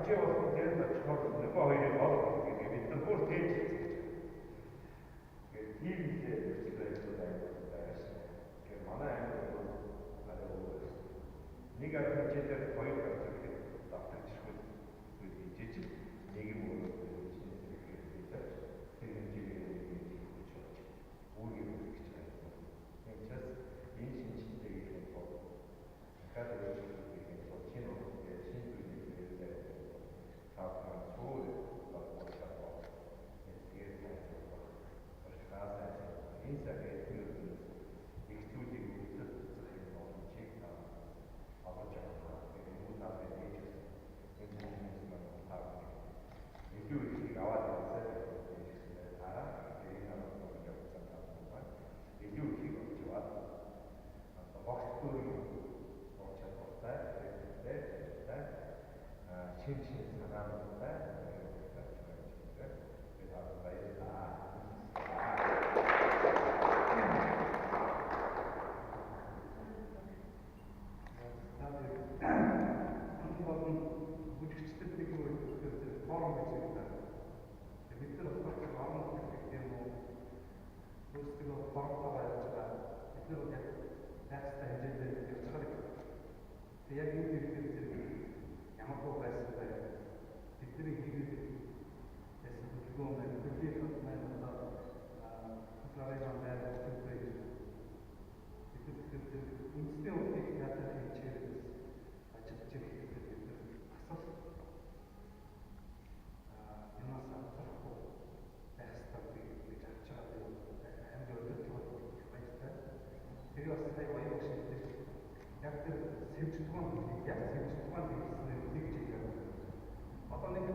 Хэмжээ болон тэрэнд очихоор нөгөө хоёрыг гол гэдэг бид нар бүр тэгж хэлсэн. Тэгээд тийм л нөхцөл байдлууд аягүй байгаа шүү дээ. Тэгэхээр манай аймаг бол арай өөр байна. Нэг арга хэмжээгээр хоёр гарч ирэхэд давтагдчихгүй зүйл хийж ижил нэг юм өөрөө шинэ зэрэг хийж авч тэр хэмжээгээр нэг хийж болж үүргийг үүсгэж байгаа юм. Тийм учраас энэ шинжилгээ хийх тулд дахиад өөрчлөлт хийх тулд шинэ урлагийн шинэ зүйлийг хэрэглээ та бүхэн сүүл болж чадвал эдгээр сайн сурах, туршлагаа сайн сурах, энэ цаг эдгээр үднэс их зүйлийг өвлөж цэцэх юм боломжийг та олж авах. Тэгээд энэ та бүхэн хийж өгсөн. Энэ хүмүүс маань та бүхэн илүү ихийг аваад ирсэн гэж хэлсэн таараа. Тэгээд энэ намайг явуулсан та бүхэн маань илүү ихийг олж аваад одоо огт бүрийн болж чадвартай, хэрэгцээтэй, чадвартай, шин шин санаануудтай тэгээд та бүхэн баярлалаа. Хамгийн гол нь бүжигчдэд нэг юм хэлэхээр зэрэг форум гэж ярьдаг. Тэгээд бид нар болохоор орон нутгийн гэх юм уу өөрсдөө форумтойгоо ярьж байгаа. Бид нар бол яг байх ёстой хэмжээнд явж байгаа нэг. Тэгээд яг энэ ирэхээр зэрэг ямар хөө байсан бэ? Бидний хийгээд байсан хөдөлгөөн маань хөдөлгөөн маань одоо хөдөлгөөний маань байх вэ гэж. Бид нар тэгэхээр зэрэг үндэсний урлагийн театрын хичээлээс ажиллаж ирэхэд бид нар асал юмас авахгүй байх ёстой гэж авч байгаа би хамгийн удирдлага бол их баяртай. Тэгээ бас сая оюун багш хэлдэг яг тэр сэвжидгуун яг сэвжидгуун хэлснээр тэгж хэлээ. Одоо нэг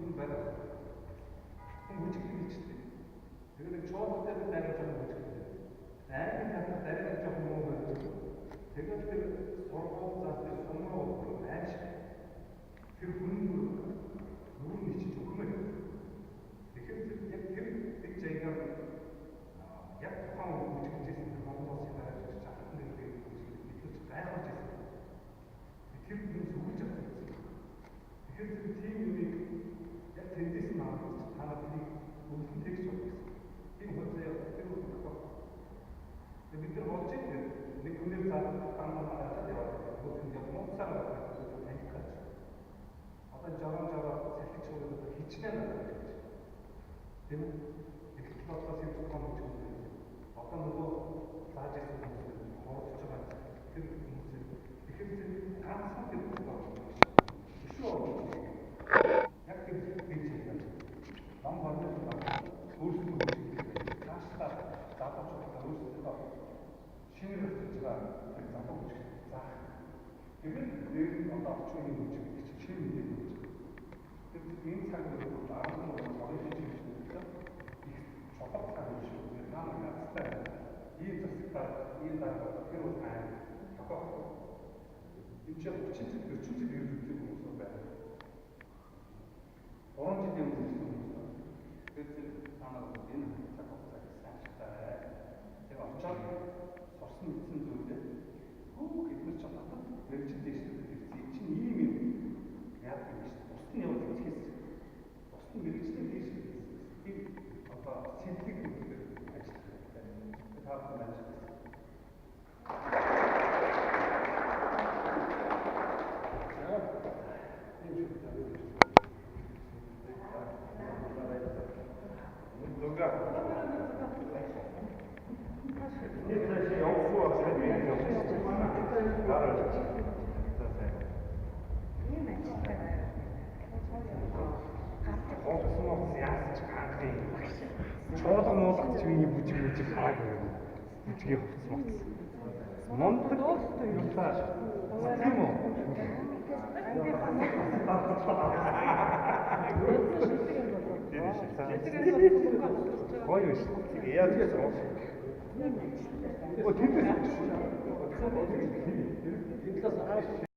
юм байна. Хүн бүжиглэх хийчихдэг. Тэгээ нэг чуулга дээр дайрах жоохон бүжиглэдэг. Аймгийн театр дайрах жоохон муу байдаг. Тэгээд тэр сургууль заасан сум руу аим шиг тэр хүн нүр нь ичиж өгмөр. Тэгэхээр яг тэр нэг жаягаар яг тухайн үед бүжиглэжсэн тэр Монгол улсын гараж ирж ахын нэрийг бид нар ч гайхуулж байсан. Тэр хүмүүс өгүүлж авсан гэсэн. Тэгэхээр тэр тийм юмыг яг тэндээс нь авах та нар тэрийг өвлөн тэгж болно гэсэн. Тийм хөлөө тэр үтгэхгүй. Тэгээ бид нар болж идэв. Нэг хүнээр заа дандаа гараад яваад бүгд нь яг мууцаар таних гэж. Одоо жорон жороо сэлгэж өгөөд одоо хичнээн надад гэж. Тийм үү? Эхлэл бодлоо сэвж байгаа юм ч юм. Одоо нөгөө зааж ирсэн хүмүүс хурдж байгаа тэр хүмүүсээ тэгэхээр тэр ганцхан тэр одоо өшөө яг тэр гэж хэлсэн. Ном хордог өөрсдөө цаашлаа залуучуудаа өөрсдөө шинээр гарч байгаа тэр залуу хүч заах. Тэгээд дээр нь одоо орчин үеийн хүч гэдэг чинь шинэ мэдээ болж байгаа. Тэр энэ цаг үед бол 13 цогын хэмжээний их чухал цаг үе шүү. Та нар газтай ийм засагтаа ийм дарга тэр бол аим тохиох. Энэ чинь 30 жил 40 жил ирж үзсэн хүмүүс байна. 3 жилийн өмнө ирсэн хүмүүс байна. Тэгэхээр зэрэг та нар бол энэ цаг хугацааг сайн ашиглаарай. Тэгээ очоод сурсан мэдсэн зүйлээ хөө бид нар ч дотоод мэргэжил дэвшлүүдэд ирсэн. Энэ чинь ийм юм яадаг юм шүү дээ. Бусд нь яваад үзэхээс бусд нь мэргэжлээ дэвшлүүлсэн. Тийм одоо сэтгэл хөдлөлөөр ажиллах хэрэгтэй. Та бүхэн ажилласан. За тийм шүү дээ. Дунга. Нэг цааш явахгүй байх юм явчихсан. Дараа. За сайн. Ийм ажилтай байна. Хувцас моц яасан ч ханх юм. Чуулга муулгач миний бүжиг бүжиг хараагүй юм. Бүжгийн хувцас моц. Мундаг юм та. Тийм үү? Гоё шүү. Яаж гэсэн юм? Ийм ажилтай байна. Өө тэндээс. Энэ талаас